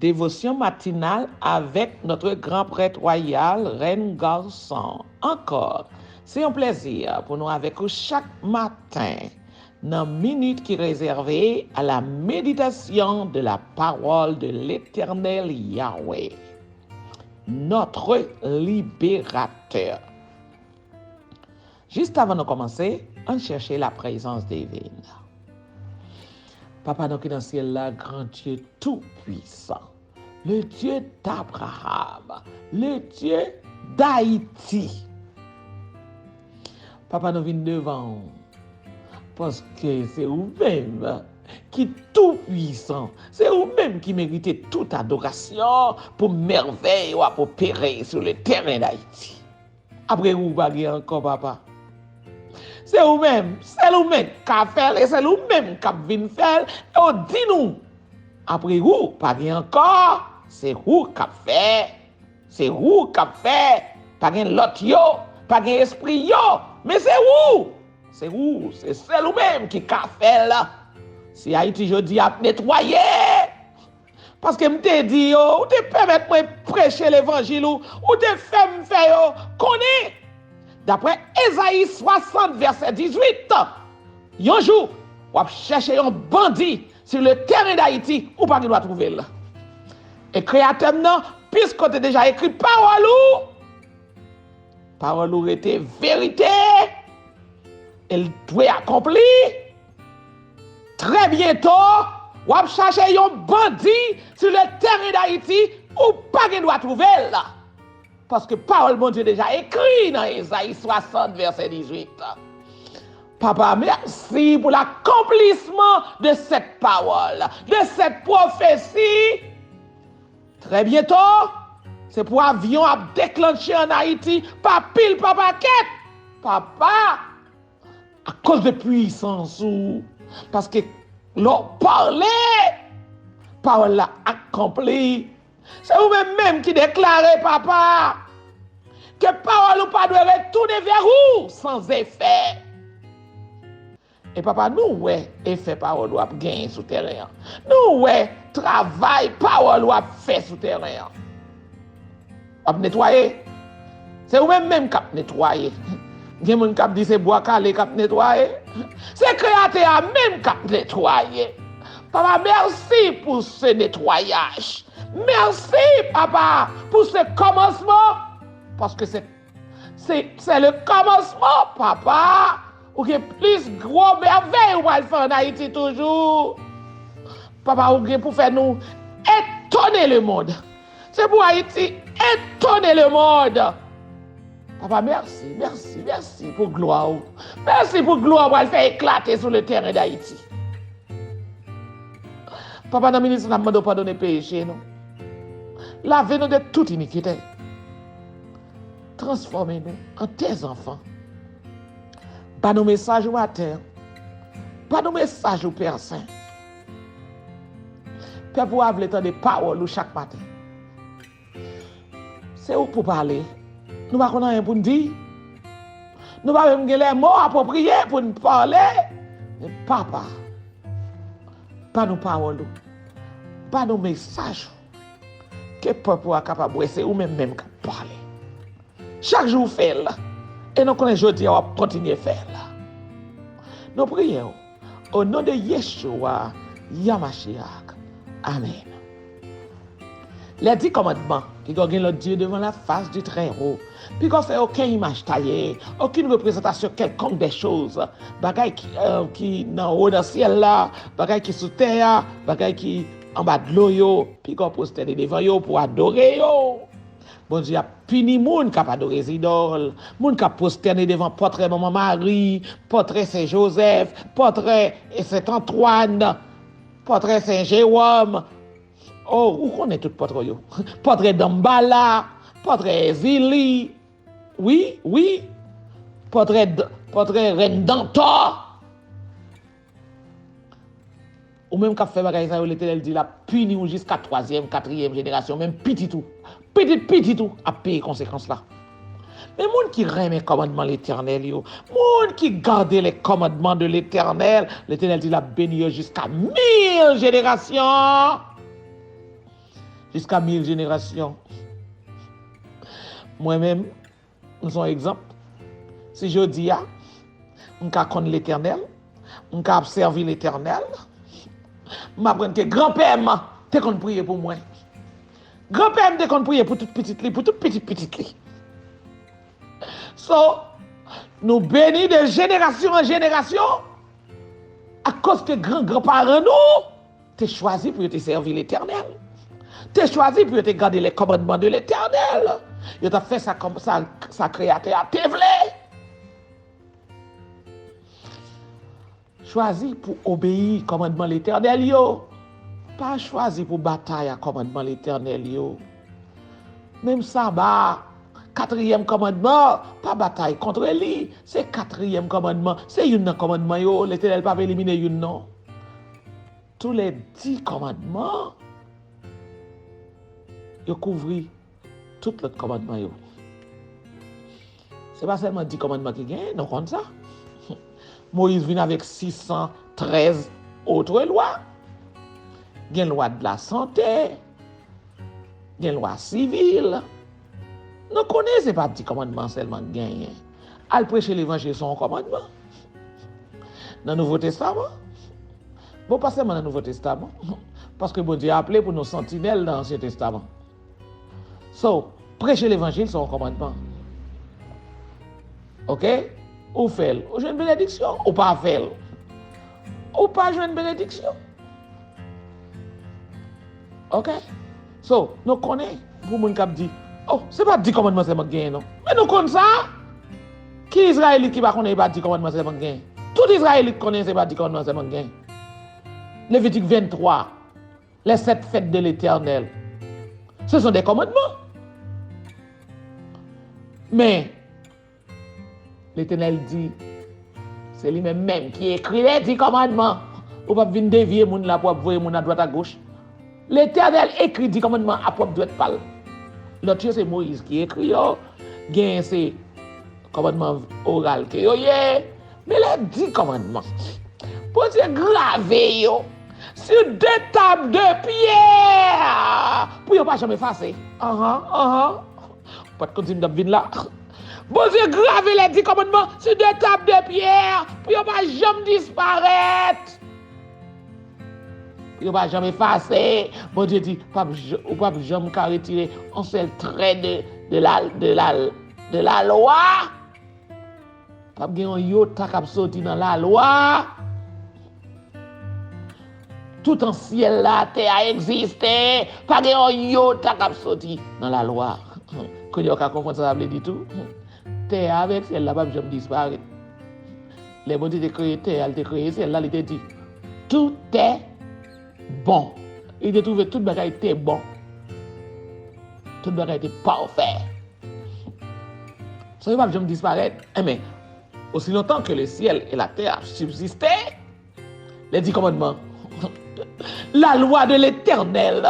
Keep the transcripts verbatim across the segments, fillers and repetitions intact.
Dévotion matinale avec notre grand prêtre royal, Reine Garçon. Encore, c'est un plaisir pour nous avec vous chaque matin, dans minute qui est réservée à la méditation de la parole de l'Éternel Yahweh, notre libérateur. Juste avant de commencer, on cherche la présence divine. Papa nou ki nan syèl la, Gran Dye Toupwisan, le Dye d'Abraham, le Dye d'Ayiti. Papa nou vin devan ou, paske se ou menm ki toupwisan, se ou menm ki merite tout adorasyon pou mèvèy w ap opere sou le teren d'Ayiti. Apre ou pa gen ankò, papa. Se ou menm, sèl ou menm k ka fè l, e sèl ou menm k ap vin fè l, e w di nou, apre ou pa gen ankò, se ou k ap fè, se ou k ap fè, pa gen lòt yo, pa gen espri yo, men se ou, se ou, se sèl ou menm ki ka fè l. Si Ayiti jodi ap netwaye, paske m te di yo, ou te pèmèt mwen preche levanjil ou, ou te fè m fè yo konnen, daprè Ezayi swasant vèsè dizuit, yon jou, w ap chèche yon bandi sou le teren d'Ayiti, ou pa gen dwa twouve l. E Kreyatè m nan, piske w te deja ekri pawòl ou, pawòl ou rete verite, e l dwe akonpli. Trè byento, w ap chache yon bandi sou le teren d'Ayiti, ou pa gen dwa twouve l. Paske pawòl Bondye deja ekri nan Ezayi swasant, vèsè dizuit. Papa, mèsi pou lakonplisman de cette parole, de cette prophétie. Trè byento, se pou avyon ap deklanche ann Ayiti pa pil, pa pakèt. Papa, akoz de pwisans ou, paske lè w pale, pawòl la akonpli. Se ou menm menm ki deklare, papa, ke pawòl ou pa dwe retounen vè ou san efè. E papa, nou wè efè pawòl ou ap genyen sou teren an. Nou wè travay pawòl ou ap fè sou teren an. W ap netwaye. Se ou menm menm k ap netwaye. Gen moun k ap di se bwa kale k ap netwaye. Se Kreyatè a menm k ap netwaye. Papa, mèsi pou se netwayaj. Mèsi, papa, pou se kòmansman. Paske se Se, se le kòmansman, papa. Ou gen plis gwo mèvèy ou pral fè ann Ayiti toujou. Papa, ou gen pou fè nou etone lemonn. Se pou Ayiti etone lemonn. Papa, mèsi, mèsi, mèsi pou glwa ou. Mèsi pou glwa ou pral fè eklate sou le teren d'Ayiti. Papa, nan minit sa, n ap mande w padone peche nou. Lave nou de tout inikite. Transfòme nou an tè zanfan. Ba nou mesaj ou maten. Ba nou mesaj ou, Pè Sen. Pèp ou a vle tande pawòl ou chak maten. Se ou k pou pale. Nou pa konn anyen pou n di. Nou pa menm gen lè mo apwopriye pou n pale. Men papa, ba nou pawòl ou. Ba nou mesaj ou. Ke pèp ou a kapab wè se ou menm menm k ap pale. Chak jou ou fè l. E nou konnen jodi a w ap kontinye fè l. Nou priye w. Au nom de Yeshua Yamashiach. Amen. Les dix commandements, piga w gen lòt dye devan la face du Très-Haut. Piga w fè okenn imaj taye, okenn reprezantasyon kèlkonk de choz, bagay ki, euh, ki nan wo nan syèl la, bagay ki sou tè a, bagay ki anba dlo yo, piga w pwostène devan yo pou adore yo. Bondye ap pini moun k ap adore zidòl, moun k ap pwostène devan pòtrè Manman Mari, pòtrè Sen Jozèf, pòtrè Sen Antwàn, pòtrè Sen Jewòm. Oh, ou konnen tout pòtrè yo. Pòtrè Danmbala, pòtrè Èzili. Wi, wi. Pòtrè D-, pòtrè Rèn Dantò. Ou menm k ap fè bagay sa yo, Letènèl di l ap pini w jiska twazyèm, katriyèm jenerasyon, menm pitit ou, pitit pitit ou ap peye konsekans la. Men moun ki renmen kòmandman Letènèl yo, moun ki gade les commandements de l'Éternel, Letènèl di l ap beni yo jiska mil jenerasyon. Jiska mil jenerasyon. Mwen menm, m se yon egzanp. Si jodi a, m ka konn Letènèl, m ka ap sèvi Letènèl, m aprann ke granpè m te konn priye pou mwen. Granpè m te konn priye pou tout pitit li, pou tout pitit pitit li. So, nou beni de jenerasyon an jenerasyon akoz ke gran granparan nou te chwazi pou yo te sèvi Letènèl. Te chwazi pou yo te gade les commandements de l'Éternel. Yo t ap fè sa kòm sa, sa Kreyatè a te vle. Chwazi pou obeyi kòmandman Letènèl yo. Pa chwazi pou batay ak kòmandman Letènèl yo. Menm Saba, katriyèm kòmandman, pa batay kont li. Se katriyèm kòmandman, se youn nan kòmandman yo. Letènèl p ap elimine youn non. Tou lè di kòmandman yo kouvri tout lòt kòmandman yo. Se pa sèlman di kòmandman ki genyen, nou konn sa. Moyiz vin avèk sis san trèz otre lwa. Gen lwa de la sante, gen lwa sivil. Nou konnen se pa di kòmandman sèlman k genyen. Al preche levanjil se yon kòmandman. Nan Nouvo Testaman, bon, pa sèlman nan Nouvo Testaman, paske Bondye aple pou nou santinèl nan Ansyen Testaman. So, preche levanjil se yon kòmandman. Oke? Ou fè l, ou jwenn benediksyon. Ou pa fè l, ou pa jwenn benediksyon. Oke? So, nou konnen, pou moun k ap di, oh, se pa di kòmandman sèlman k genyen non. Men nou konn sa. Ki Izrayelit ki pa konnen e pa di kòmandman sèlman k genyen? Tout Izrayelit konnen se pa di kòmandman sèlman k genyen. Levitik venntwa, les sept fêtes de l'Éternel. Ce sont des commandements. Men, Letènèl di, se li menm menm ki ekri les dix commandements. Ou p ap vin devye moun la pou w ap voye moun adwat agoch. Letènèl ekri di kòmandman a pwòp dwèt pa l. Lòt yo se Moyiz ki ekri yo. Genyen se kòmandman oral ke yo ye. Men les dix commandements, Bondye grave yo sur deux tables de pierre pou yo pa janm efase. Anhan, anhan. Ou pa t konn si m t ap vin la. Bondye grave les dix commandements sur deux tables de pierre pou yo pa janm disparèt. Pou yo pa janm efase. Bondye di, p ap j-, ou p ap janm ka retire yon sèl trè de, de la, de la, de la lwa. P ap gen yon yota k ap soti nan lalwa. Toutan syèl la, tè a egziste, pa gen yon yota k ap soti nan lalwa. Kounye a w ka konprann sa sa vle di tou. Tè a avèk syèl la p ap janm disparèt. Lè Bondye te kreye tè a, li te kreye syèl la, li te di, tout est bon. Li te twouve tout bagay te bon. Tout bagay te pafè. Sa yo p ap janm disparèt. Enben, aussi longtemps que le ciel et la terre ap sibziste, les dix commandements, la loi de l'Éternel,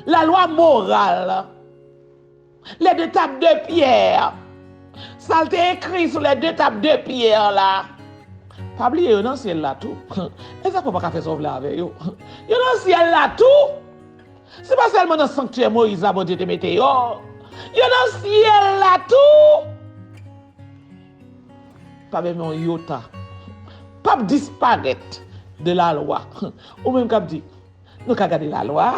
la loi morale, les deux tables de pierre, sa l te ekri sou les deux tables de pierre la, pa bliye yo nan syèl la tou. E sa fè w pa ka fè sa w vle avè yo. Yo nan syèl la tou. Se pa sèlman nan sanktyè Moyiz la Bondye te mete yo. Yo nan syèl la tou. Pa menm yon yota p ap disparèt de lalwa. Ou menm k ap di, nou ka gade lalwa,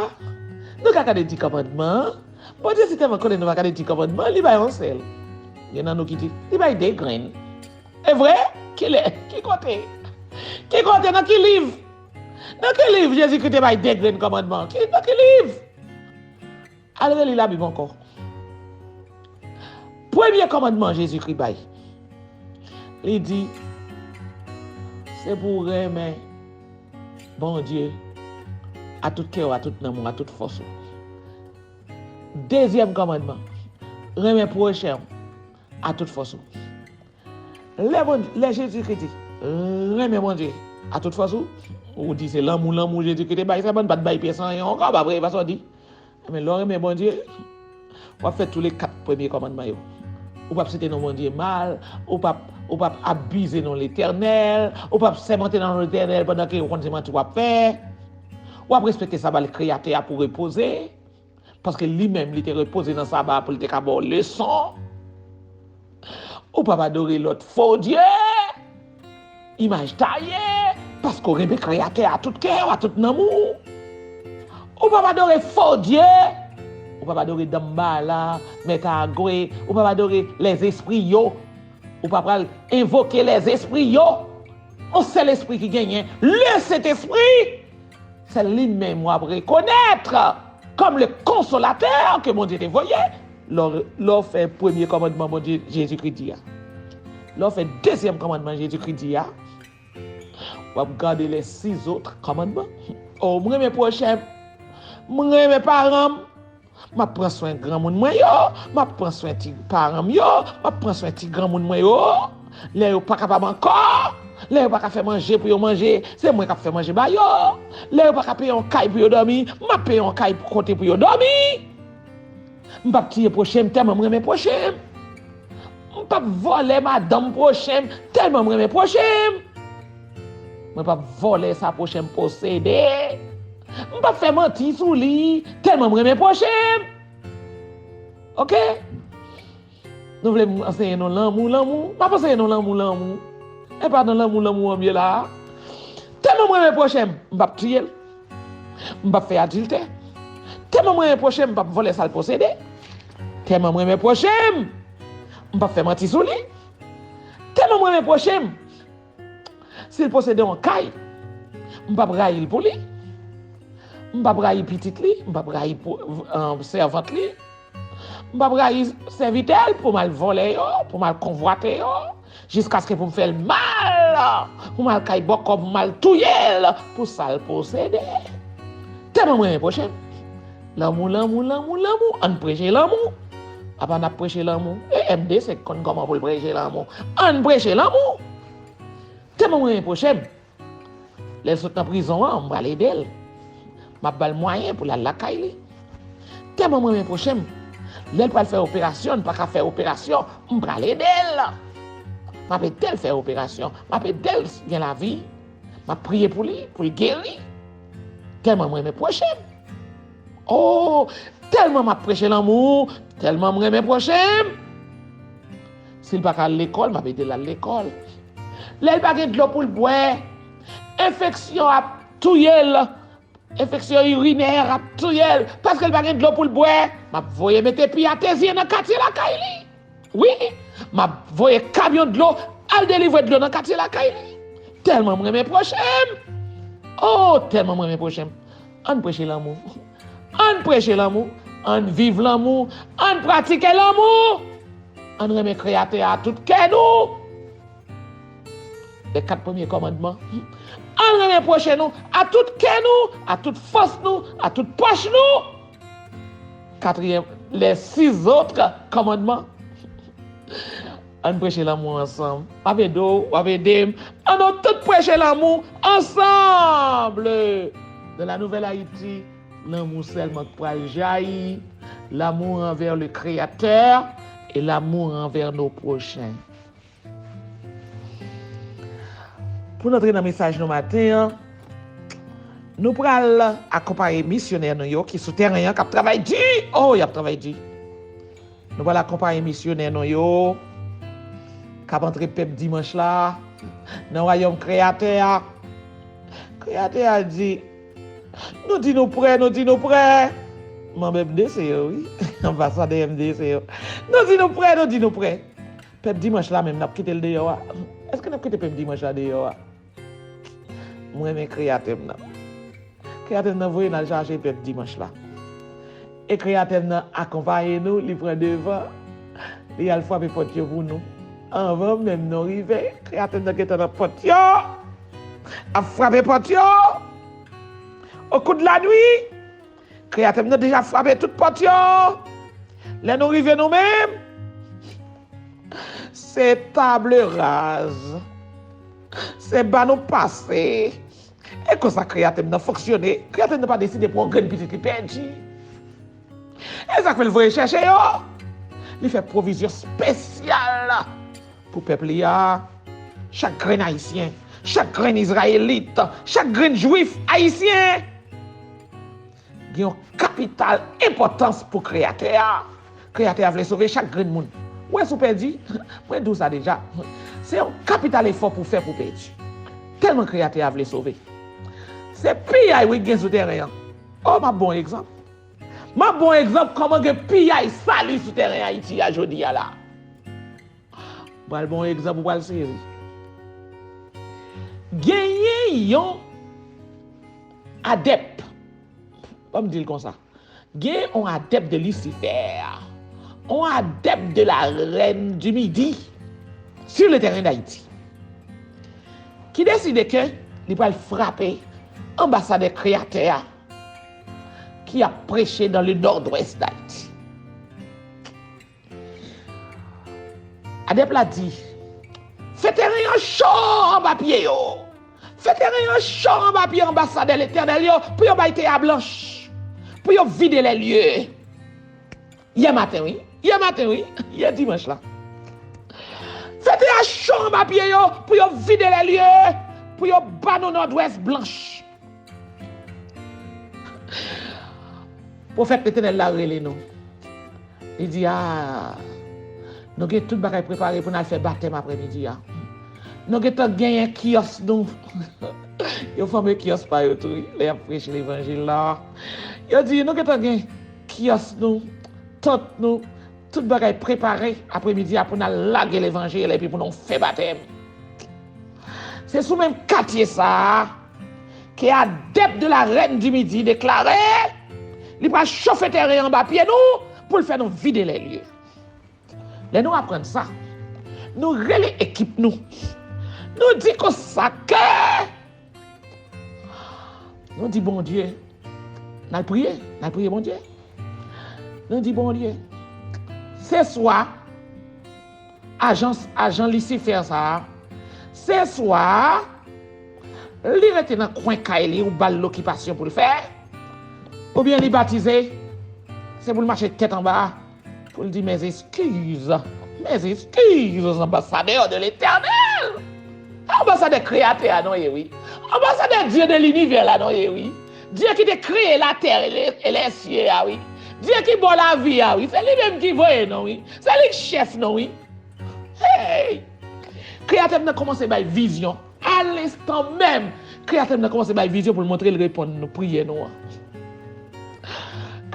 nou ka gade di kòmandman. Bondye si tèlman konnen nou pa gade di kòmandman, li bay yon sèl. Gen nan nou ki di, li bay de grenn. E vre? Kilè? Ki kote? Ki kote? Nan ki liv? Nan ki liv Jezikri te bay de grenn kòmandman? Ki, nan ki liv? Al reli Labib ankò. Premye kòmandman Jezikri bay, li di, se pou w renmen Bondye a tout kè w, a tout nanm ou, a tout fòs ou. Dezyèm kòmandman, renmen pwochen w a tout fòs ou. Lè Bondye, lè Jezikri di, renmen Bondye a tout fòs ou, ou di se lanmou, lanmou Jezikri te bay, sa bann pa t bay pyès anyen ankò, pa vre, pa sa w di. Men lè w renmen Bondye, w ap fè tou le kat premye kòmandman yo. Ou p ap site non Bondye mal, ou p ap, ou p ap abize non Letènèl, ou p ap sèmante nan non Letènèl pandan ke ou konn se manti w ap fè. W ap respekte Saba Kreyatè a pou repoze. Paske li menm, li te repoze nan saba pou l te ka ba w leson. Ou p ap adore lòt fo dye, imaj taye, paske w renmen Kreyatè a tout kè w, a tout nanm ou. Ou p ap adore fo dye. Ou p ap adore Danmbala, Mèt Agwe. Ou p ap adore lèzespri yo. Ou pa pral envoke lèzespri yo. Yon sèl espri ki genyen, le Sentespri. Se li menm w ap rekonèt kòm le Konsolatè ke Bondye te voye lè w, lè w fè premye kòmandman Bondye, Jezikri di a. Lè w fè dezyèm kòmandman Jezikri di a, w ap gade les six autres commandements. O, m renmen pwochen m. M renmen paran m. M ap pran swen granmoun mwen yo, m ap pran swen ti paran m yo, m ap pran swen ti granmoun mwen yo. Lè yo pa kapab ankò, lè yo pa ka fè manje pou yo manje, se mwen k ap fè manje ba yo. Lè yo pa ka peye yon kay pou yo dòmi, m ap peye yon kay kote pou yo dòmi. M p ap tiye pwochen m tèlman m renmen pwochen m. M p ap vòlè madanm pwochen m tèlman m renmen pwochen m. Mwen p ap vòlè sa pwochen m posede. M p ap fè manti sou li tèlman m renmen pwochen m. Oke? Nou vle m anseye nou lanmou, lanmou? M ap anseye nou lanmou, lanmou. E pa nan lanmou, lanmou an m ye la a. Tèlman m renmen pwochen m, m p ap tiye l. M p ap fè adiltè. Tèlman m renmen pwochen m, m p ap vòlè sa l posede. Tèlman m renmen pwochen m, m p ap fè manti sou li. Tèlman m renmen pwochen m, si l posede yon kay, m p ap rayi l pou li. M p ap rayi pitit li, m p ap rayi pou, eh, sèvant li. M p ap rayi sèvitè l pou m al vòlè yo, pou m al konvwate yo, jiskaske pou m fè l mal, pou m al kay bòkò, pou m al touye l, pou sa l posede. Tèlman m renmen pwochen m. Lanmou, lanmou, lanmou, lanmou. Ann preche lanmou. Apa n ap preche lanmou? E M D C ki konn kòman pou l preche lanmou. Ann preche lanmou. Tèlman m renmen pwochen m. Lè l sot nan prizon an, m pral ede l. M ap ba l mwayen pou l al lakay li. Tèlman m renmen pwochen m. Lè l pral fè operasyon, l pa ka fè operasyon, m pral ede l. M ap ede l fè operasyon. M ap ede l gen lavi. M ap priye pou li, pou l geri. Tèlman m renmen pwochen m. O, tèlman m ap preche lanmou, tèlman m renmen pwochen m. Si l pa ka al lekòl, m ap ede l al lekòl. Lè l pa gen dlo pou l bwè, enfeksyon ap touye l. Enfeksyon irinè ap touye l paske l pa gen dlo pou l bwè. M ap voye mete pi atezyen nan katye lakay li. Wi, m ap voye kamyon dlo al delivre dlo nan katye lakay li. Tèlman m renmen pwochen m. O, tèlman m renmen pwochen m. Ann preche lanmou. Ann preche lanmou. Ann viv lanmou. Ann pratike lanmou. Ann renmen Kreyatè a tout kè nou. Les quatre premiers commandements. Ann renmen pwochen nou a tout kè nou, a tout fòs nou, a tout pòch nou. Katriyèm, les six autres commandements. Ann preche lanmou ansanm. W ap ede w, w ap ede m. Ann nou tout preche lanmou ansanm. Dans la nouvelle Haïti, lanmou sèlman k pral jayi. L'amour envers le Créateur et l'amour envers nos prochains. Pou n antre nan mesaj nou maten an, nou pral akonpaye misyonè nou yo ki sou tèren an, k ap travay di. O, y ap travay di. Nou pral akonpaye misyonè nou yo k ap antre pèp dimanch la nan wayòm Kreyatè a. Kreyatè a di, nou di nou prè, nou di nou prè. Manm M D C yo, wi. Anbasadè M D C yo. Nou di nou prè, nou di nou prè. Pèp dimanch la menm, n ap kite l deyò a? Èske n ap kite pèp dimanch la deyò a? M renmen Kreyatè m nan. Kreyatè m nan voye n al chache pèp dimanch la. E Kreyatè m nan akonpaye nou, li pran devan, li al frape pòt yo pou nou. Anvan menm nou rive, Kreyatè m nan gentan nan pòt yo, ap frape pòt yo. Au cours de la nuit, Kreyatè m nan deja frape tout pòt yo. Lè nou rive nou menm, se table rase. Se ba nou pase. E konsa Kreyatè m nan fonksyone. Kreyatè m nan pa deside pran yon grenn pitit li pèdi. E sa k fè l voye chèche yo. Li fè pwovizyon espesyal pou pèp li a. Chak grenn Ayisyen, chak grenn Izrayelit, chak grenn Jwif ayisyen. yon kapital enpòtans pou Kreyatè a. Kreyatè a vle sove chak grenn moun. Ou wè si w pèdi, mwen di w sa deja. Se yon kapital efò pou w fè pou w pèdi. Tèlman Kreyatè a vle sove. Se piyay wi k gen sou tèren an. O, m ap ba w yon egzanp. M ap ba w yon egzanp kòman gen piyay sali sou tèren Ayiti a jodi a la. M pral ba w yon egzanp, ou pral sezi. Genyen yon adèp, ban m di l konsa, genyen yon adèp de Lisifè, yon adèp de la Reine du Midi sur le terrain d'Haïti, ki deside ke li pral frape anbasadè Kreyatè a ki ap preche dans le nord-ouest d'Haïti. Adèp la di, fè tèren an cho anba pye yo. Fè tèren an cho anba pye anbasadè Letènèl yo pou yo bay tè a blanch. Pou yo vide lè lye. Yè maten, wi. Yè maten, wi. Yè dimanch la. Fè tè a cho anba pye yo pou yo vide lè lye. Pou yo ba nou nòdwès blanch. Pwofèt Letènèl la rele nou. Li di, a, nou gen tout bagay prepare pou n al fè batèm aprèmidi a. Nou gentan genyen kiyòs nou. Yo fèmen kiyòs pa yo tou, wi, lè y ap preche levanjil la. Yo di, nou gentan gen kiyòs nou, tant nou, tout bagay prepare aprèmidi a pou n al lage levanjil epi pou nou fè batèm. Se sou menm katye sa a ke adèp de la Reine du Midi deklare li pral chofe tèren anba pye nou pou l fè nou vide lè lye. Lè nou aprann sa, nou rele ekip nou. Nou di konsa ke, nou di Bondye, n al priye, n al priye Bondye. Nou di Bondye, se swa ajans, ajan Lisifè sa a, se swa li rete nan kwen kay li, ou ba l lokipasyon pou l fè, oubyen li batize, se pou l mache tèt anba, pou l di, mes excuses, mes excuses, anbasadè de Letènèl. Anbasadè Kreyatè a nou ye, wi. Anbasadè Dye de linivè la nou ye, wi. Dye ki te kreye latè e lè, e lèsye a, wi. Dye ki ba w lavi a, wi. Se li menm ki voye nou, wi. Se li k chèf nou, wi. Hey! Kreyatè m nan kòmanse bay vizyon. A lenstan menm, Kreyatè m nan kòmanse bay vizyon pou l montre l reponn nou, priyè nou an.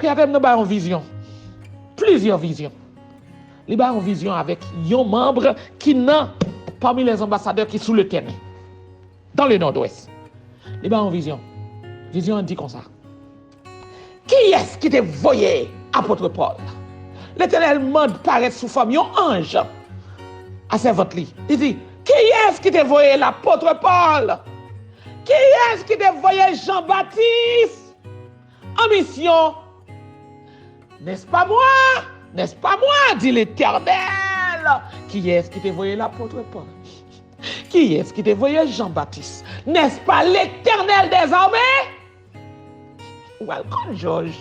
Kreyatè m nan bay yon vizyon. Plizyè vizyon. Li bay yon vizyon avèk yon manm ki nan, parmi les ambassadeurs ki sou le tèren, dans le nord-ouest. Li bay yon vizyon. Vizyon an di konsa. Kiyès ki te voye apot Pòl? Letènèl mande parèt sou fòm yon anj a sèvant li. Li di, kiyès ki te voye lapot Pòl? Kiyès ki te voye Jan Batis an misyon? N'est-ce pas moi? N'est-ce pas moi? Di Letènèl. Kiyès ki te voye lapot Pòl? Kiyès ki te voye Jan Batis? N'est-ce pas l'Éternel des armées? Ou al konn jòj.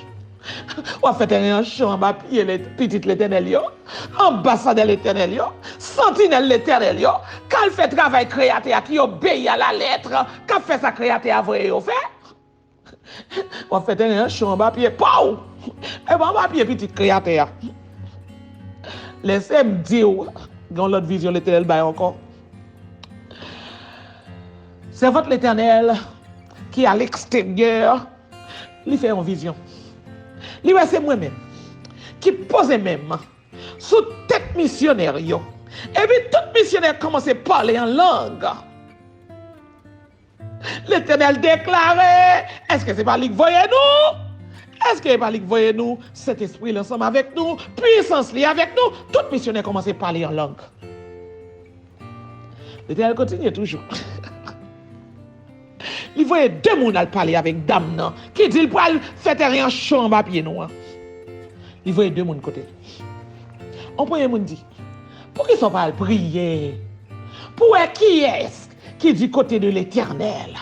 W ap fè tèren an cho anba pye pitit Letènèl yo, anbasadè Letènèl yo, santinèl Letènèl yo, k al fè travay Kreyatè a ki obeyi a la lèt, k ap fè sa Kreyatè a voye yo fè. W ap fè tèren an cho anba pye pa w. E pa anba pye pitit Kreyatè a. Lèse m di w, gen yon lòt vizyon Letènèl bay ankò. Sèvant Letènèl ki a leksteryè, li fè yon vizyon. Li wè se mwen menm ki poze men m sou tèt misyonè yo. Epi tout misyonè kòmanse pale an lang. Letènèl deklare, èske se pa li k voye nou? Èske se pa li k voye nou? Sentespri l ansanm avèk nou, pisans li avèk nou. Tout misyonè kòmanse pale an lang. Letènèl kontinye toujou. Li voye de moun al pale avèk dam nan, ki di l pral fè tèren an cho anba pye nou an. Li voye de moun kote l. Yon premye moun di, poukisa w pa al priye pou wè kiyès ki di kote de Letènèl?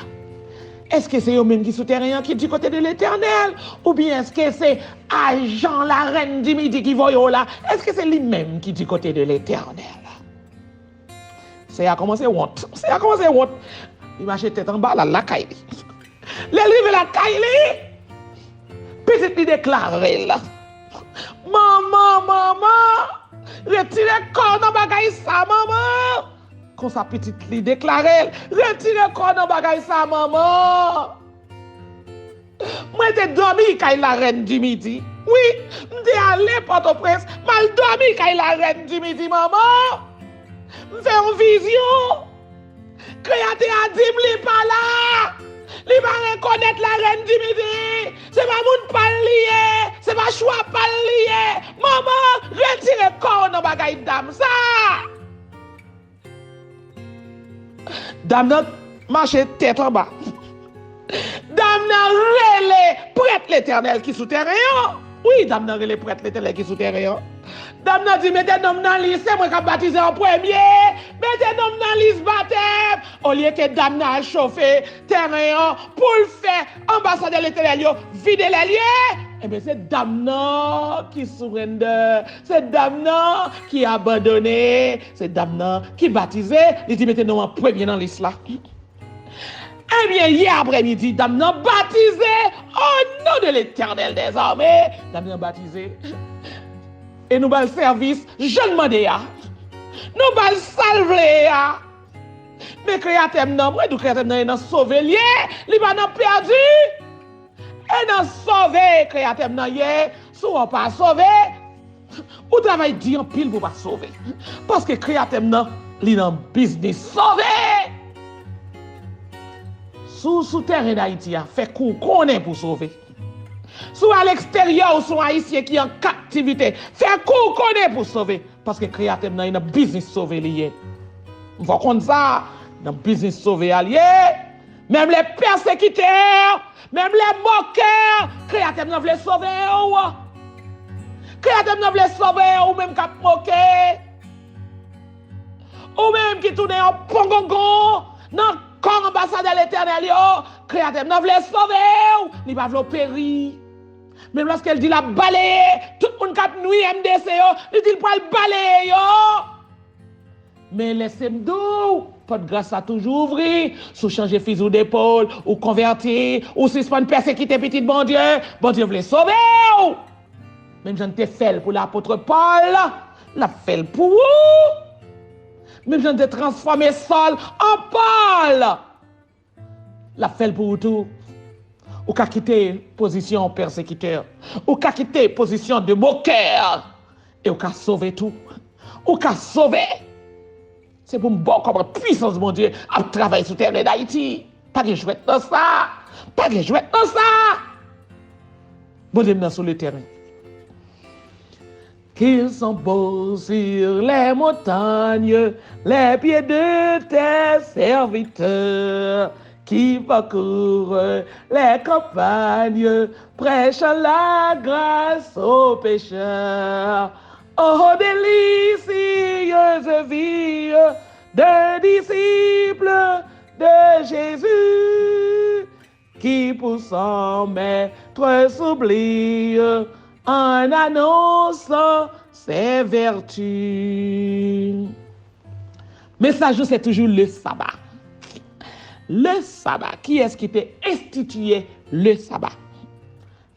Èske se yo menm ki sou tèren an ki di kote de Letènèl? Oubyen èske se ajan la Reine du Midi ki voye w la? Èske se li menm ki di kote de Letènèl? Sè a kòmanse wont. Sè a kòmanse wont. Li mache tèt anba, l al lakay li. Lè l rive lakay li, pitit li deklare l. Manman, manman, retire kò w nan bagay sa, manman! Konsa pitit li deklare l, retire kò w nan bagay sa, manman! Mwen te dòmi kay la Reine du Midi. Wi, m te ale Pòtoprens, m al dòmi kay la Reine du Midi, manman! M fè yon vizyon. Kreyatè a di m li pa la. Li pa rekonèt la Reine du Midi. Se pa moun pa l li ye. Se pa chwa pa l li ye. Manman, retire kò w nan bagay dam sa. Dam nan mache tèt anba. Dam nan rele prèt Letènèl ki sou tèren an. Wi, dam nan rele prèt Letènèl ki sou tèren an. Dam nan di, "Mete non m nan lis, se mwen k ap batize an premye. Mete non m nan lis batèm." Olye ke dam nan al chofe tèren an pou l fè anbasadè Letènèl yo vide lè l ye, ebyen, se dam nan ki surrender. Se dam nan ki abandone. Se dam nan ki batize. Li di, "Mete non an premye nan lis la." Ebyen, yè aprèmidi, dam nan batize. O non de Letènèl dèzame, dam nan batize. E nou ba l sèvis jan l mande a. Nou ba l sa l vle a. Men Kreyatè m nan, mwen di w, Kreyatè m nan e nan sove l ye, li pa nan pèdi. E nan sove Kreyatè m nan ye. Si w pa sove, ou travay di anpil pou w pa sove. Paske Kreyatè m nan, li nan biznis sove. Si w sou tèren Dayiti a, fè kou w konnen pou w sove. Si w aleksteryè, ou se yon Ayisyen ki an kaptivite, fè kou w konnen pou w sove. Paske Kreyatè m nan, li nan biznis sove li ye. M fè w konn sa, nan biznis sove a li ye. Menm lè pèsekitè, menm lè mokè, Kreyatè m nan vle sove w. Kreyatè m nan vle sove w, ou menm k ap moke. Ou menm ki tounen yon pongongon nan kò anbasadè Letènèl yo, Kreyatè m nan vle sove w, li pa vle w peri. Menm lòske l di l ap baleye tout moun k ap nwi M D C yo, li di l pral baleye yo. Men lèse m di w, pòt gras la toujou ouvri. Si w chanje fizi w depòl, ou konvèti, ou sispann pèsekite pitit Bondye, Bondye vle sove w. Menm jan l te fè l pou lapot Pòl, l ap fè l pou ou. Menm jan l te transfòme Sòl an Pòl, l ap fè l pou ou tou. Ou ka kite pozisyon pèsekitè. Ou ka kite pozisyon de mokè. E ou ka sove tou. Ou ka sove. Se pou m ba w kòman pwisans Bondye ap travay sou tèren Dayiti. Pa gen jwèt nan sa. Pa gen jwèt nan sa. Bondye m nan sou le tèren. Qu'ils sont beaux sur les montagnes, les pieds de tes serviteurs, qui parcourent les campagnes, prêchant la grâce aux pécheurs. Oh, délicieuse vie de disciple de Jésus, qui pour son maître s'oublie en annonçant ses vertus. Mesaj nou se toujou le saba. Le saba. Kiyès ki te enstitiye le saba?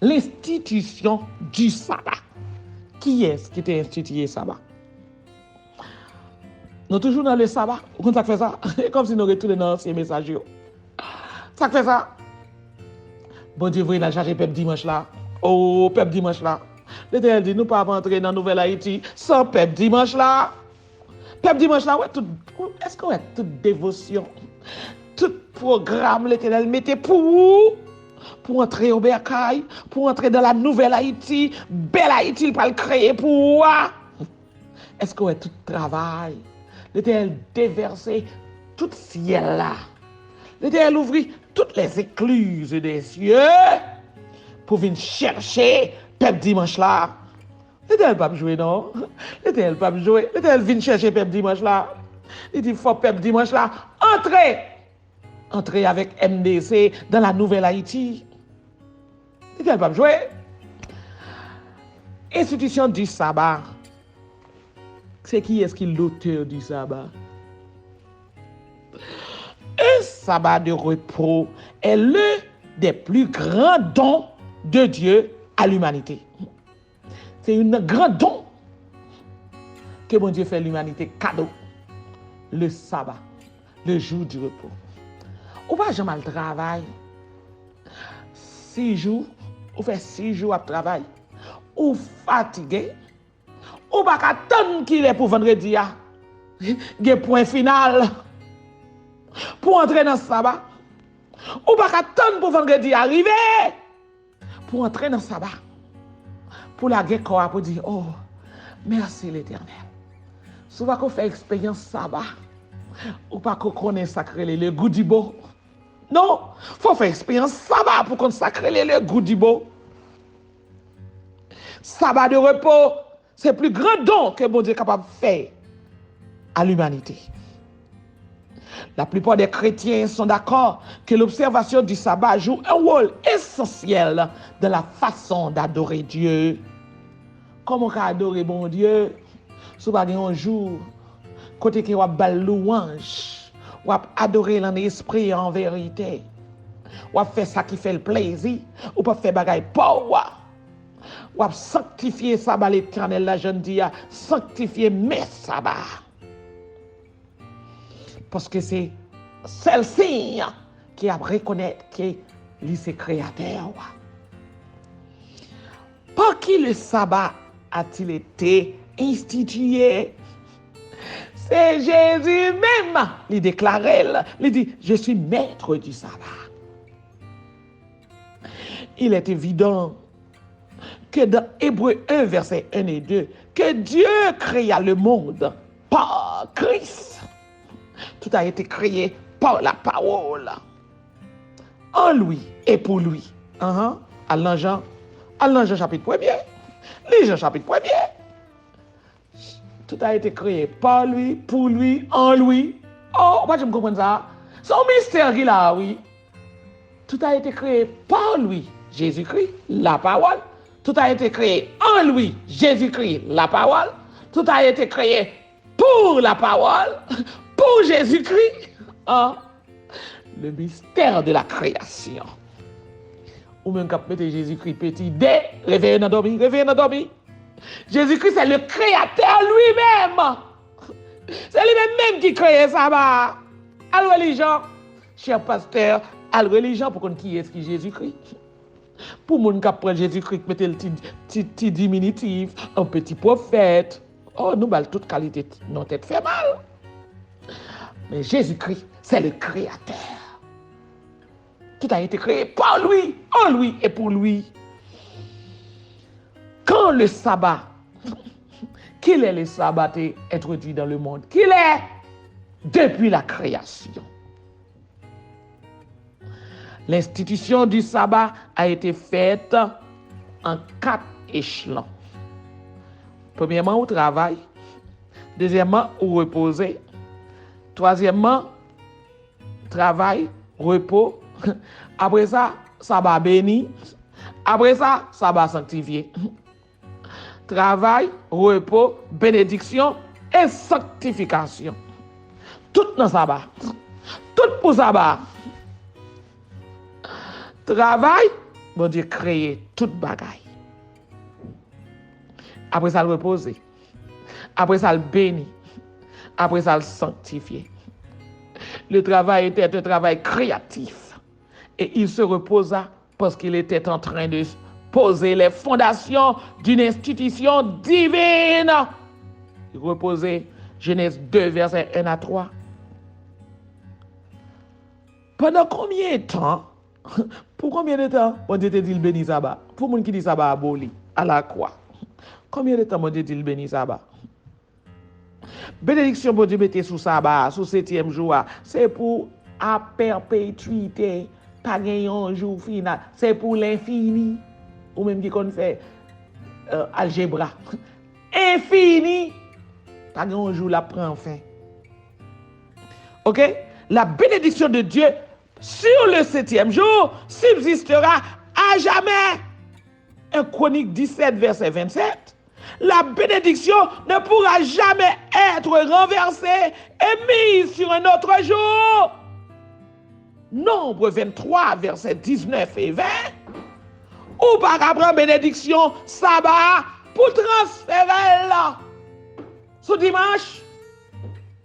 L'institution du sabbat. Kiyès ki te enstitiye saba? Nou toujou nan le saba. Ou konn sa k fè sa? E kòmsi nou retounen nan ansyen mesaj yo. Sa k fè sa? Bondye voye l al chache pèp dimanch la. O, pèp dimanch la. Letènèl di, nou p ap antre nan Nouvèl Ayiti san pèp dimanch la. Pèp dimanch la, wè tout, èske w wè tout devosyon, tout pwogram Letènèl mete pou ou, pou w antre yon bèkay, pou w antre dans la nouvelle Haïti, bèl Ayiti l pral kreye pou ou a? Èske w wè tout travay? Letènèl devèse tout syèl la. Letènèl ouvri toutes les écluses des cieux pou vin chèche pèp dimanch la. Letènèl p ap jwe non. Letènèl p ap jwe. Letènèl vin chèche pèp dimanch la. Li di fò pèp dimanch la antre. Antre avèk M D C dans la nouvelle Haïti. Letènèl p ap jwe. Enstitisyon di saba. Se kiyès ki lotè di saba? Un sabbat de repos est l'un des plus grands dons de Dieu à l'humanité. Se youn nan gran don ke Bondye fè limanite kado, le sabbat, le jour du repos. Ou pa janm al travay. Sis jou, ou fè sis jou ap travay. Ou fatige. Ou pa ka tann kilè pou vandredi a gen pwen final. Pou antre nan saba. Ou pa ka tann pou vandredi a rive. Pou antre nan saba. Pou lage kò a pou di, oh, mèsi Letènèl. Si w pa ko fè eksperyans saba, ou pa ko konnen sa k rele le goût du beau. Non, fò w fè eksperyans saba pou konn sa k rele le goût du beau. Sabbat de repos, se pli gran don ke Bondye kapab fè à l'humanité. La plupart des chrétiens sont d'accord que l'observation du sabbat joue un rôle essentiel dans la façon d'adorer Dieu. Kòman w ka adore Bondye si w pa gen yon jou kote ke w ap ba l louwanj, w ap adore l an espri e an verite? W ap fè sa ki fè l plezi, ou p ap fè bagay pa w a. W ap sanktifye saba Letènèl la, jan n di a, sanktifye men saba a. Paske se sèl siy ki ap rekonèt ke li se kreyatè w a. Par qui le sabbat a-t-il été institué? Se Jezi menm, li deklare l, li di, je suis maître du sabbat. Il est évident que dans Hébreux un, verset un et deux, que Dieu créa le monde par Christ. Tout a été créé par la parole. En lui et pour lui. Ahan. Al nan Jan. Al nan Jan chapit premye. Li Jan chapit premye. Tout a été créé par lui, pour lui, en lui. Oh, ou pa janm konprann sa? Se yon mistè ki la a, wi. Tout a été créé par lui, Jésus-Christ, la parole. Tout a été créé en lui, Jésus-Christ, la parole. Tout a été créé pour la parole, pour Jésus-Christ. Ah, le mystère de la création. Ou menm k ap mete Jezikri peti de, reveye nan dòmi, reveye nan dòmi. Jezikri se le kreyatè li menm. Se li menm menm ki kreye saba a. Al relijon. Chè pastè, al relijon pou konn kiyès ki Jezikri. Pou moun k ap pran Jezikri, k mete l ti, ti, ti diminitif, an peti pwofèt. Oh, nou ba l tout kalite non tèt fè mal. Men Jezikri, se le kreyatè. Tout a été créé par lui, en lui et pour lui. Quand le sabbat, kilè le sabbat te entwodui dans le monde? Kilè? Depuis la création. L'institution du sabbat a été faite en quatre échelons. Premyèman, ou travay. Dezyèmman, ou repoze. Twazyèmman, travay, repo. Apre sa, saba beni. Apre sa, saba sanktifye. Travay, repo, benediksyon e sanktifikasyon. Tout nan saba. Tout pou saba. Travay, Bondye kreye tout bagay. Apre sa, l repoze. Apre sa, l beni. Apre sa, l sanktifye. Le travail était un travail créatif. Et il se reposa parce qu'il était en train de poser les fondations d'une institution divine. Repoze, Genèse deux, verset un à trois. Pandan konbyen tan, pou konbyen de tan Bondye te di l beni saba? Pou moun ki di saba aboli, alakwa. Konbyen de tan Bondye di l beni saba? Benediksyon Bondye mete sou saba a, sou setyèm jou a, se pou a pèpetwite. Pa gen yon jou final. Se pou lenfini. Ou menm ki konn fè, euh, aljebra. Enfini. Pa gen yon jou l ap pran fen. Ok? La bénédiction de Dieu sur le septième jour subsistera à jamais. Un Chroniques dix-sept, verset vingt-sept. La bénédiction ne pourra jamais être renversée et mise sur un autre jour. Nombre vingt-trois, verset dix-neuf et vingt. Ou pa ka pran benediksyon saba a pou transfere l sou dimanch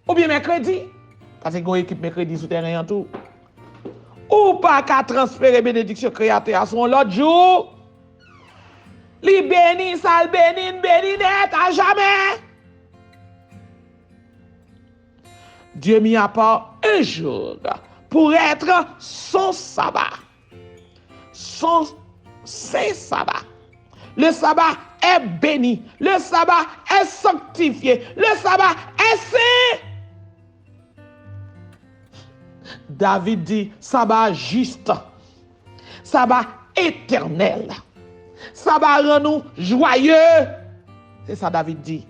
oubyen mèkredi, paske gen yon ekip mèkredi sou tèren an tou. Ou pa ka transfere benediksyon Kreyatè a sou yon lòt jou. Li beni, sa l beni, n beni nèt, ajamè. Dieu mit à part un jour pour être son sabbat, son saint sabbat. Le sabbat est béni, le sabbat est sanctifié, le sabbat est saint. David di, saba jis, saba etènèl, saba rann ou jwaye. Se sa David di.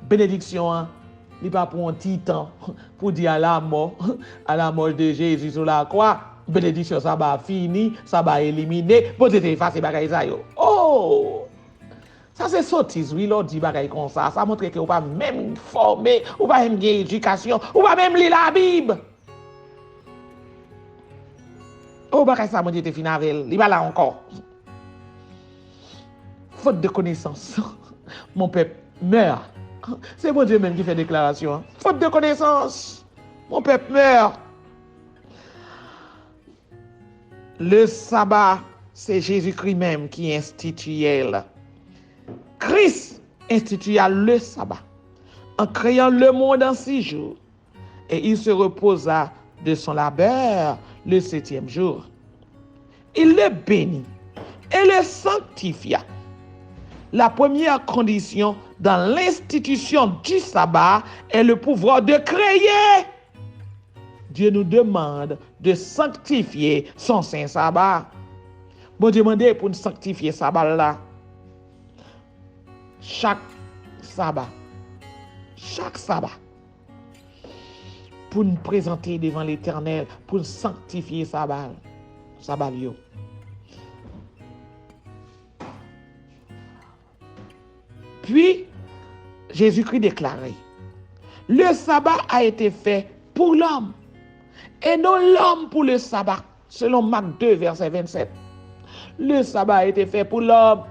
Benediksyon an, li pa pou yon ti tan pou di à la mort, à la mort de Jésus sur la croix, benediksyon saba fini, saba elimine, Bondye te efase bagay sa yo. Oh! Sa se sotiz, wi, lè w di bagay konsa. Sa montre ke ou pa menm fòme, ou pa menm gen edikasyon, ou pa menm li Labib. Oh, bagay sa, Bondye te fin avè l. Li pa la ankò. Faute de connaissance, mon peuple meurt. Se Bondye menm ki fè deklarasyon an. Faute de connaissance, mon peuple meurt. Le sabbat, se Jezikri menm ki enstitiye l. Kris enstitiya le sabbat, en créant le monde en six jours, et il se reposa de son labeur le septième jour. Il le bénit et le sanctifia. La première condition dans l'institution du sabbat est le pouvoir de créer. Dieu nous demande de sanctifier son saint sabbat. Bondye mande pou n sanktifye saba l la. Chak saba. Chak saba. Pou n prezante devan Letènèl, pou n sanktifye saba l, saba l yo. Puis, Jésus-Christ déclarait, le sabbat a été fait pour l'homme, et non l'homme pour le sabbat, selon Marc deux, verset vingt-sept. Le sabbat a été fait pour l'homme,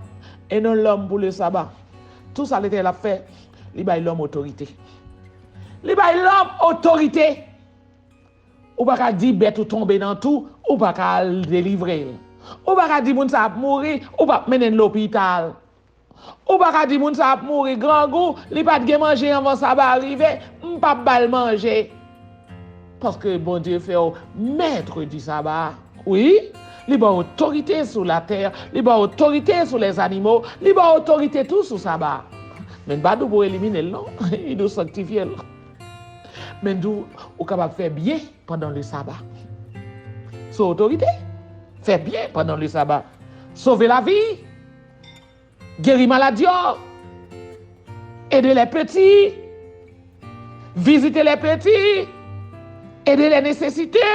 et non l'homme pour le sabbat. Tout sa Letènèl ap fè, li bay lòm otorite. Li bay lòm otorite. Ou pa ka di bèt ou tonbe nan twou, ou pa ka al delivre l. Ou pa ka di moun sa ap mouri, ou p ap mennen l lopital. Ou pa ka di moun sa ap mouri grangou, li pa t gen manje anvan saba a rive, m p ap ba l manje. Paske Bondye fè w mèt di saba a. Wi, li ba w otorite sou latè, li ba w otorite sou lèzanimo, li ba w otorite tou sou saba a. Men l pa di w pou w elimine l non, li di w sanktifye l. Men l di w, ou kapab fè byen pandan le saba. Se otorite. Fè byen pandan le saba. Sove lavi. Geri malad yo. Ede lè peti. Vizite lè peti. Ede lè nesesite.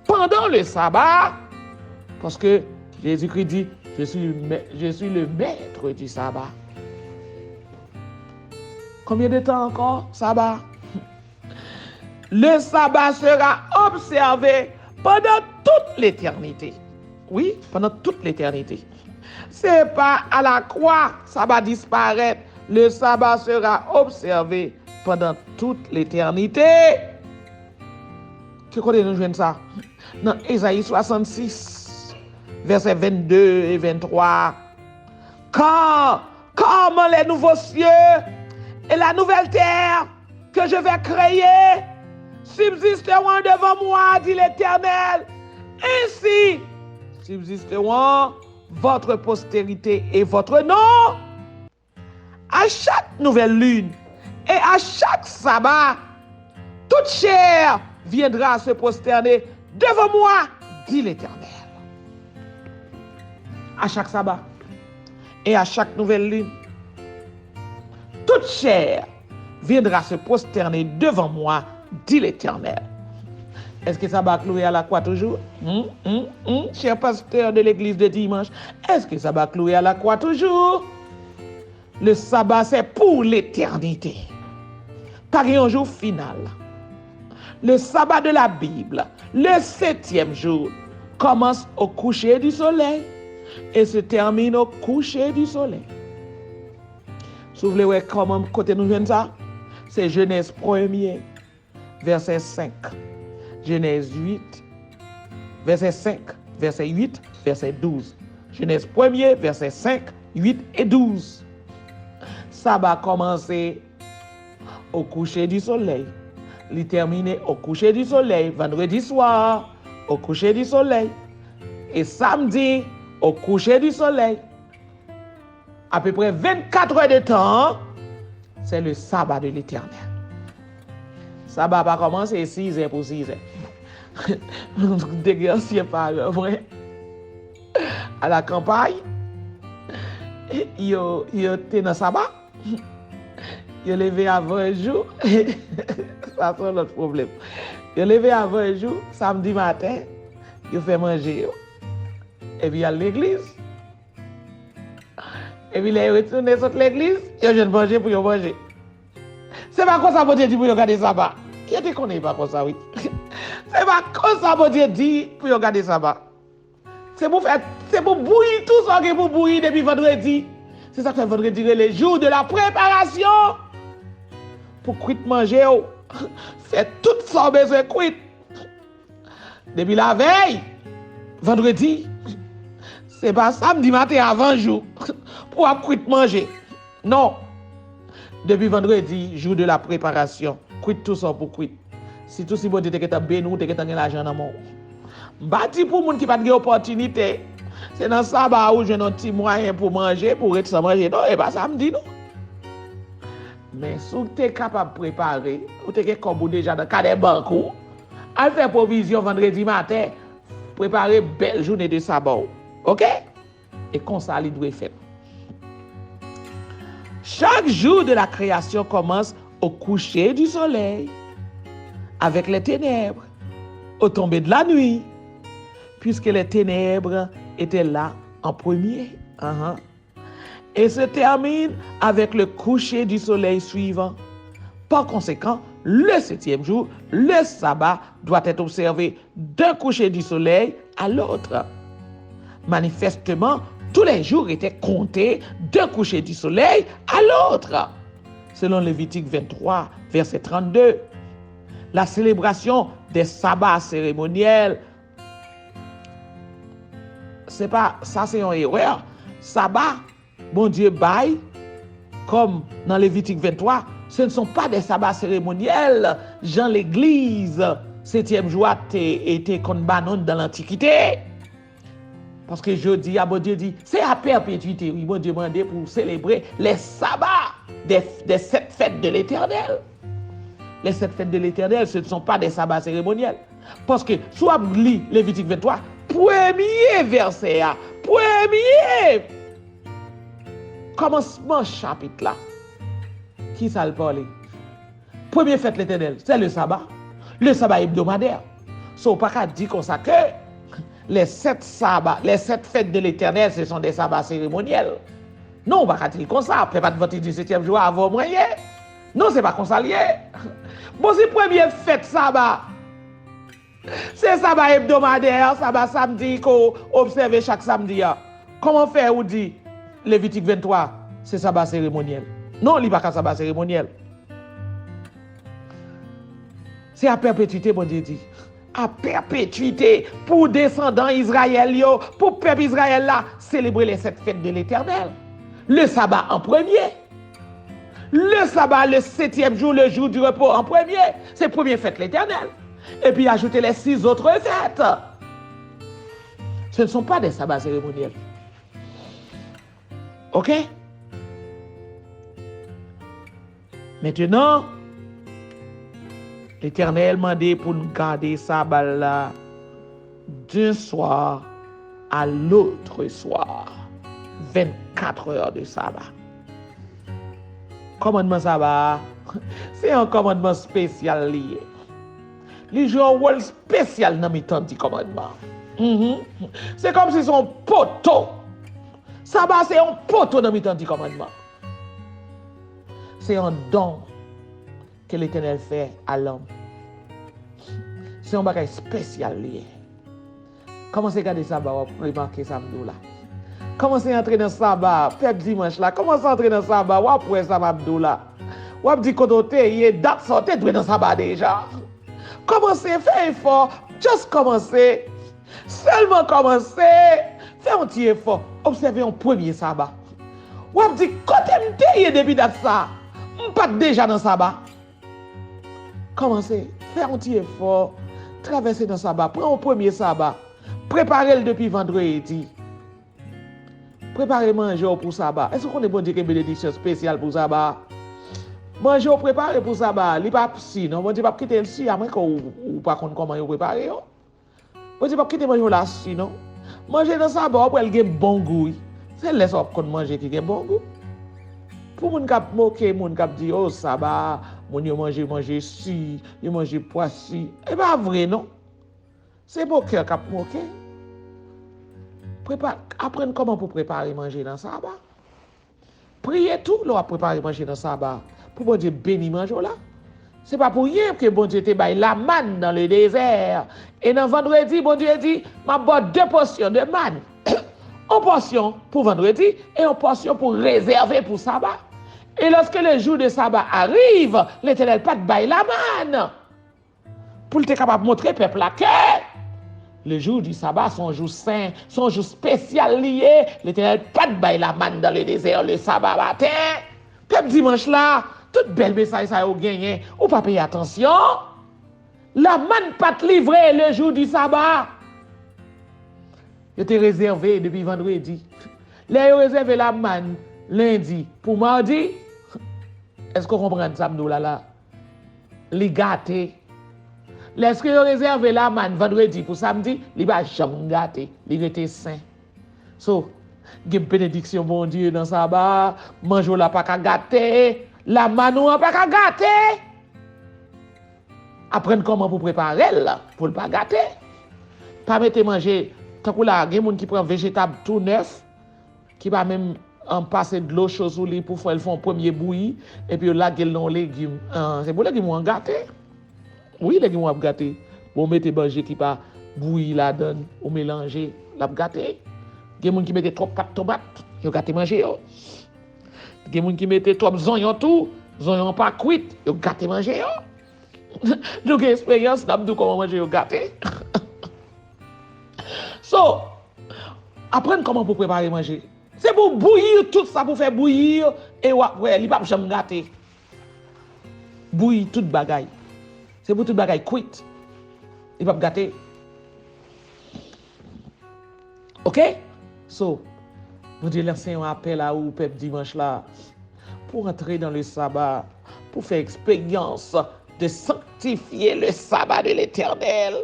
Pandan le saba. Paske Jezikri di, je suis, je suis le maître du sabbat. Konbyen de tan ankò, saba? Le sabbat sera observé pendant toute l'éternité. Wi, pandan tout letènite. Se pa a la kwa saba disparèt. Le sabbat sera observé pendant toute l'éternité. Ki kote nou jwenn sa? Nan Ezayi swasannsis, vèsè vennde e venntwa. Car comme les nouveaux cieux et la nouvelle terre que je vais créer subsisteront devant moi, dit l'Éternel, ainsi subsisteront votre postérité et votre nom. À chaque nouvelle lune et à chaque sabbat, toute chair viendra se prosterner devant moi, dit l'Éternel. À chaque sabbat et à chaque nouvelle lune, toute chair viendra se prosterner devant moi, dit l'Éternel. Èske saba a kloure a lakwa toujou? Hmm, hmm, hmm, chè pastè de legliz de dimanch, èske saba a kloure a lakwa toujou? Le sabbat, c'est pour l'éternité. Pa gen yon jou final. Le sabbat de la Bible, le septième jour, commence au coucher du soleil et se termine au coucher du soleil. Si w vle wè kòman, kote nou jwenn sa, se Jenèz premye, vèsè senk. Jenèz uit, vèsè senk, vèsè uit, vèsè douz. Jenèz premye, vèsè senk, uit e douz. Saba kòmanse au coucher du soleil. Li tèmine au coucher du soleil, vandredi swa, au coucher du soleil. E samdi, au coucher du soleil. Apeprè vennkat è de tan, c'est le sabbat de l'Éternel. Saba pa kòmanse sizè pou sizè. Te gen ansyen paran mwen, a la kanpay, yo, yo te nan saba. Yo leve avan jou. Sa se yon lòt pwoblèm. Yo leve avan jou, samdi maten, yo fè manje yo. Epi y al legliz. Epi lè yo retounen sot legliz, yo jwenn manje pou yo manje. Se pa konsa Bondye di pou yo gade saba. Yo te konnen e pa konsa, wi. Se pa konsa Bondye di pou yo gade saba. Se pou fè, se pou bouyi tou sa w gen pou bouyi depi vandredi. Se sa k fè vandredi rele jour de la préparation. Pou kwit manje w, fè tout sa w bezwen kwit. Depi lavèy, vandredi, se pa samdi maten avan jou pou w ap kwit manje. Non. Depi vandredi, jour de la préparation, kwit tou sa w pou kwit. Sitou si Bondye te gentan beni w, ou te gentan gen lajan nan men w. M pa di pou moun ki pa t gen opòtinite, se nan saba a ou jwenn yon ti mwayen pou manje, pou ret san manje. Non, e pa sa m di, non. Men si w te kapab prepare, ou te gen kòb ou deja nan kanè bank ou, al fè pwovizyon vandredi maten, prepare bèl jounen de saba w. Oke? E konsa li dwe fèt. Chaque jour de la création commence au coucher du soleil, avec les ténèbres, au tomber de la nuit, puisque les ténèbres étaient là en premier. Ahan. Et se termine avec le coucher du soleil suivant. Par conséquent, le septième jour, le sabbat doit être observé d'un coucher du soleil à l'autre. Manifestement, tous les jours étaient comptés d'un coucher du soleil à l'autre, selon Lévitique vingt-trois, verset trente-deux. La célébration des sabbats cérémoniels, se pa, sa se yon erè. Saba Bondye bay, comme dans Lévitique vingt-trois, ce ne sont pas des sabbats cérémoniels, jan legliz setyèm jou a te, e te konn ba nou dans l'Antiquité. Paske jodi a, Bondye di, se a pèpetwite, wi, Bondye mande pou w selebre les sabbats des, des sept fêtes de l'Éternel. Les sept fêtes de l'Éternel, ce ne sont pas des sabbats cérémoniels. Paske, si w ap li Levitik venntwa, premye vèsè a, premye kòmansman chapit la, ki sa l pale? Premye fèt Letènèl, c'est le sabbat. Le sabbat hebdomadaire. So, ou pa ka di konsa ke les sept sabbats, les sept fêtes de l'Éternel, ce sont des sabbats cérémoniels. Non, ou pa ka di l konsa. Pèp Advantis di setyèm jou a avè w mwen ye. Non, se pa konsa l ye. Bon, si premye fèt saba, se saba ebdomadè, saba samdi ke w obsève chak samdi a. Kòman fè ou di Levitik venntwa, se saba seremonyèl? Non, li pa ka saba seremonyèl. Se a pèpetwite, Bondye di. A pèpetwite, pou desandan Izrayèl yo, pou pèp Izrayèl la, selebre les sept fêtes de l'Éternel. Le sabbat en premier. Le sabbat, le septième jour, le jour du repos en premier. Se premye fèt Letènèl. Epi ajoute les six autres fêtes. Ce ne sont pas des sabbats cérémoniels. Ok? Mentnan, Letènèl mande pou n gade saba la d'un soir à l'autre soir. Vingt-quatre heures de sabbat. Kòmandman saba a, se yon kòmandman espesyal li ye. Li jwe yon wòl espesyal nan mitan di kòmandman. Mhm. Se kòmsi se yon poto. Saba se yon poto nan mitan di kòmandman. Se yon don ke Letènèl fè a lòm. Se yon bagay espesyal li ye. Kòmanse gade saba, w ap remake sa m di w la. Kòmanse antre nan saba, pèp dimanch la. Kòmanse antre nan saba, w ap wè sa m ap di w la. W ap di kote w te ye, dat sa w te dwe nan saba deja. Kòmanse fè efò, just kòmanse. Sèlman kòmanse, fè yon ti efò. Obsève yon premye saba. W ap di, kote m te ye depi dat sa? M pa t deja nan saba? Kòmanse, fè yon ti efò, travèse nan saba, pran yon premye saba, prepare l depi vandredi. Prepare manje w pou saba. Èske w konnen Bondye gen benediksyon espesyal pou saba? Manje w prepare pou saba, li pa si non, Bondye p ap kite l si, amwenke w, ou pa konn kòman yo prepare yo. Bondye p ap kite manje w la si non. Manje nan saba, w ap wè l gen bon gou, wi. Se lè sa w ap konn manje ki gen bon gou. Pou moun k ap moke, moun k ap di, o, saba, moun yo manje, manje si, yo manje pwa si. E pa vre non. Se mokè k ap moke. Prepa-, aprann kòman pou prepare manje nan saba. Priye tou lè w ap prepare manje nan saba pou Bondye beni manje w la. Se pa pou ryen ke Bondye te bay lamann nan le dezè. E nan vandredi, Bondye di, m ap ba w de pòsyon de mann. Yon pòsyon pou vandredi e yon pòsyon pou rezève pou saba. Et lorsque le jour de sabbat arrive, Letènèl pa t bay lamann. Pou l te kapab montre pèp la ke le jour du sabbat, se yon jou sen, se yon jou espesyal li ye. Letènèl pa t bay lamann dans le désert le sabbat matin. Pèp dimanch la, tout bèl mesaj sa yo genyen, ou pa peye atansyon. Lamann pa t livre le jour du sabbat. Yo te rezève depi vandredi. Lè yo rezève lamann lendi pou madi, èske w konprann sa m di w la la? Li gate. Lèske yo rezève lamann vandredi pou samdi, li pa janm gate. Li rete sen. So, gen benediksyon Bondye nan saba, manje w la pa ka gate, lamann ou an pa ka gate. Aprann kòman pou prepare l pou l pa gate. Pa mete manje, tankou la, gen moun ki pran vejetab tou nèf, ki pa menm, an, pase dlo cho sou li pou fè l fè yon premye bouyi, epi yo lage l nan yon legim. An, se pou legim ou an gate. Wi, legim ou ap gate. Bon, ou mete manje ki pa bouyi ladan l, ou melanje, l ap gate. Gen moun ki mete twòp pat tomat, yo gate manje yo. Gen moun ki mete twòp zonyon tou, zonyon an pa kwit, yo gate manje yo. Nou gen esperyans, n ap di w kòman manje yo gate. So, aprann kòman pou prepare manje. Se pou w bouyi tout sa pou fè bouyi, e w ap wè, li p ap janm gate. Bouyi tout bagay. Se pou tout bagay kwit. Li p ap gate. Oke? So, Bondye lanse yon apèl a ou, pèp dimanch la, pou antre dans le sabbat, pou fè eksperyans de sanctifier le sabbat de l'Éternel.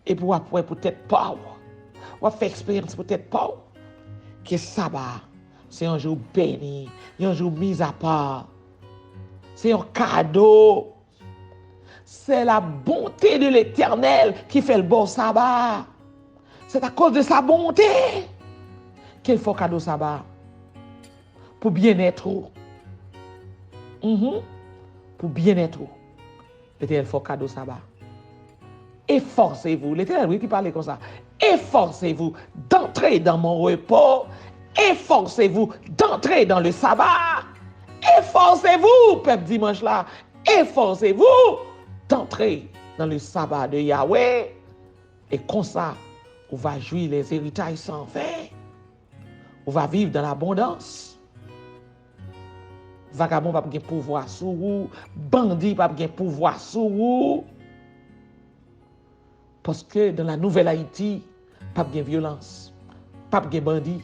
Epi w ap wè pou tèt pa w. W ap fè eksperyans pou tèt pa w. Ke saba, se yon jou beni, yon jou mizapa. Se yon kado. C'est la bonté de l'Éternel ki fè l ba w saba. C'est à cause de sa bonté ke l fè w kado saba. Pou byennèt ou. Mhm. Pou byennèt ou. Letènèl fè w kado saba. Efforcez-vous. Letènèl, wi, ki pale konsa. Efforcez-vous d'entrer dans mon repos. Efforcez-vous d'entrer dans le sabbat. Efforcez-vous, pèp dimanch la. Efforcez-vous d'entrer dans le sabbat de Yahweh. E konsa, ou va jwi les héritages sans fin. Ou va viv dans l'abondance. Vagabon p ap gen pouvwa sou ou, bandi p ap gen pouvwa sou ou. Paske dans la nouvelle Haïti, p ap gen vyolans, p ap gen bandi.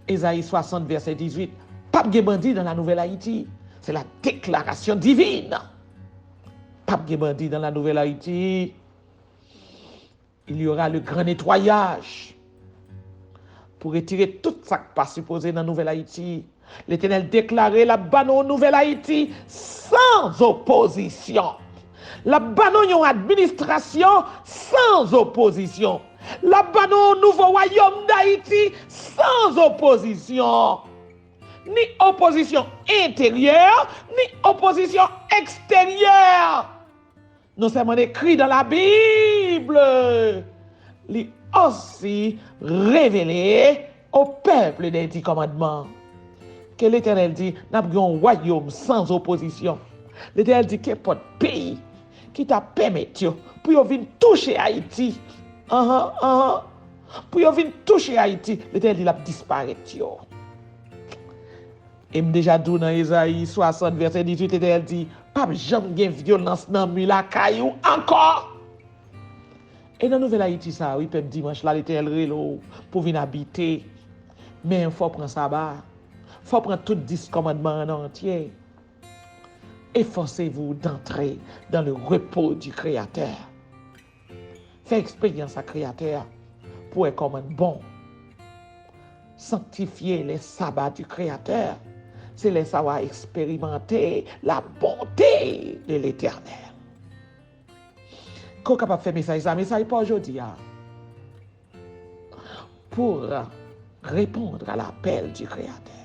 Ezayi swasant, vèsè dizuit, p ap gen bandi dans la nouvelle Haïti. C'est la déclaration divine. P ap gen bandi dans la nouvelle Haïti. Il y aura le grand nettoyage pou retire tout sa k pa sipoze nan Nouvèl Ayiti. Letènèl deklare l ap ba nou yon Nouvèl Ayiti san opozisyon. L ap ba nou yon administrasyon san opozisyon. L ap ba nou yon nouvo wayòm Dayiti san opozisyon. Ni opozisyon enteryè, ni opozisyon eksteryè. Non sèlman ekri dans la Bible, li osi revele au peuple des dix commandements. Ke Letènèl di, n ap gen yon wayòm san opozisyon. Letènèl di, kenpòt peyi ki ta pèmèt yo pou yo vin touche Ayiti, anhan, anhan, pou yo vin touche Ayiti, Letènèl di l ap disparèt yo. E m deja di w nan Ezayi swasant, vèsè dizuit, Letènèl di, p ap janm gen vyolans nan mi lakay ou ankò. E nan nouvèl Ayiti sa a, wi, pèp dimanch la, Letènèl rele w pou vin abite. Men fò w pran saba. Fò w pran tout dis kòmandman an antye. Efforcez-vous d'entrer dans le repos du Créateur. Fè eksperyans ak Kreyatè a pou wè kòman l bon. Sanctifiez les sabbats du Créateur. Se lè sa w a eksperimante la bonté de l'Éternel. Ke w kapab fè mesaj sa, mesaj pa w jodi a. Pour répondre à l'appel du Créateur.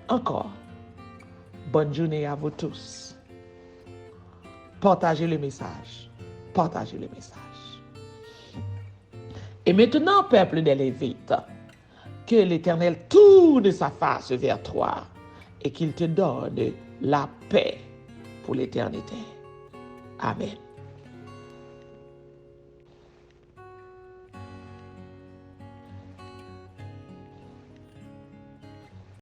Encore, bonne journée à vous tous. Partagez le message. Partagez le message. Et maintenant, peuple des Lévites, que l'Éternel tourne sa face vers toi et qu'il te donne la paix pour l'éternité. Amen.